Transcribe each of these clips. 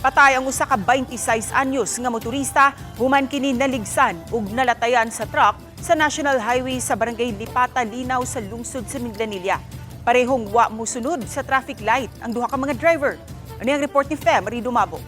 Patay ang usa ka 26 anyos nga motorista human kini naligsan ug nalatayan sa truck sa National Highway sa Barangay Lipata, Linaw sa lungsod sa Minglanilla. Parehong wa musunod sa traffic light ang duha ka mga driver. Ano ang report ni Fe Marie Dumabo?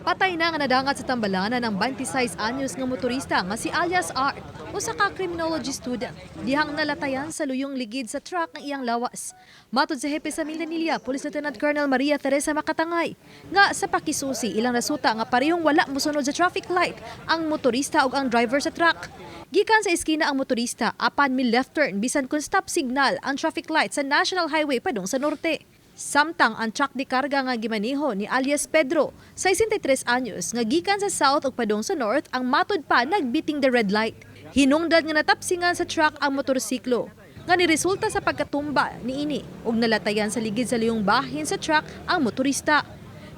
Patay na nga nadangat sa tambalanan ang 26 anyos nga motorista nga si alias Art, usa ka criminology student. Dihang nalatayan sa luyong ligid sa truck ang iyang lawas. Matod sa hepe sa Minglanilla, Police Lieutenant Colonel Maria Teresa Makatangay, nga sa pakisusi ilang nasuta nga parehong wala mosunod sa traffic light ang motorista ug ang driver sa truck. Gikan sa eskina ang motorista apan mi left turn bisan kung stop signal ang traffic light sa National Highway padung sa norte. Samtang ang truck de karga nga gimaneho ni alias Pedro, 63 anyos, nga gikan sa south ug padung sa north ang matod pa nagbeating the red light. Hinungdan nga natapsingan sa truck ang motorsiklo nga niresulta sa pagkatumba niini ug nalatayan sa ligid sa luyong bahin sa truck ang motorista.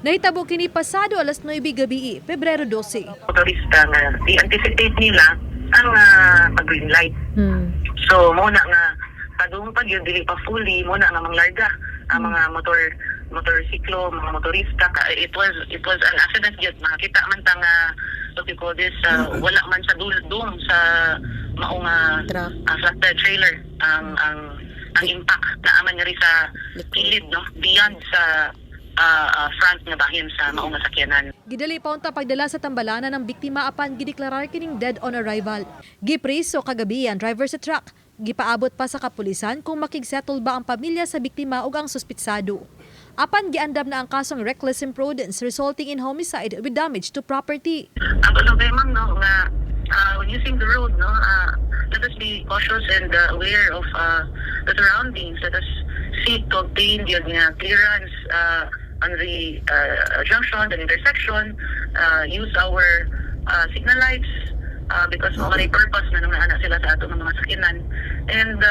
Nahitabo kini pasado alas 9 gabi, Pebrero 12. Motorista nga i-anticipate nila ang pag-green light. So mao na nga padung pag yun dili pa fully mo na nga manglarga ang mga motorsiklo, mga motorista. It was an accident yun. Makakita man ta nga, what you call this, wala man sa dum sa maong Truck. Flatbed trailer ang impact naa man diri sa kilid, no, beyond sa front nga bahin sa maong nga sakyanan. Gidali pa unta pagdala sa tambalanan ng biktima apan gideklarar kining dead on arrival. Gipriso kagabi ang driver sa truck. Gipaabot pa sa kapulisan kung makigsettle ba ang pamilya sa biktima ug ang suspitsado. Apan giandam na ang kasong reckless imprudence resulting in homicide with damage to property. Ang ano kay ma'am, no, nga when using the road, no, let us be cautious and aware of the surroundings. Let us seek to obtain the nga clearance on the junction, the intersection, use our signal lights because mao man purpose na nung naana sila sa atong mga sakyanan and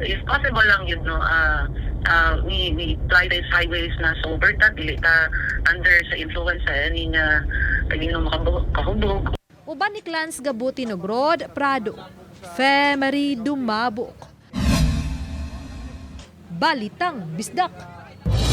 if possible lang yun, no, we ply these highways na sober ta, dili ta under sa influence sa any nga uh, makahubog. Uban ni Clans Gabuti Nogrod, Prado. Fe Marie Dumabok. Balitang Bisdak.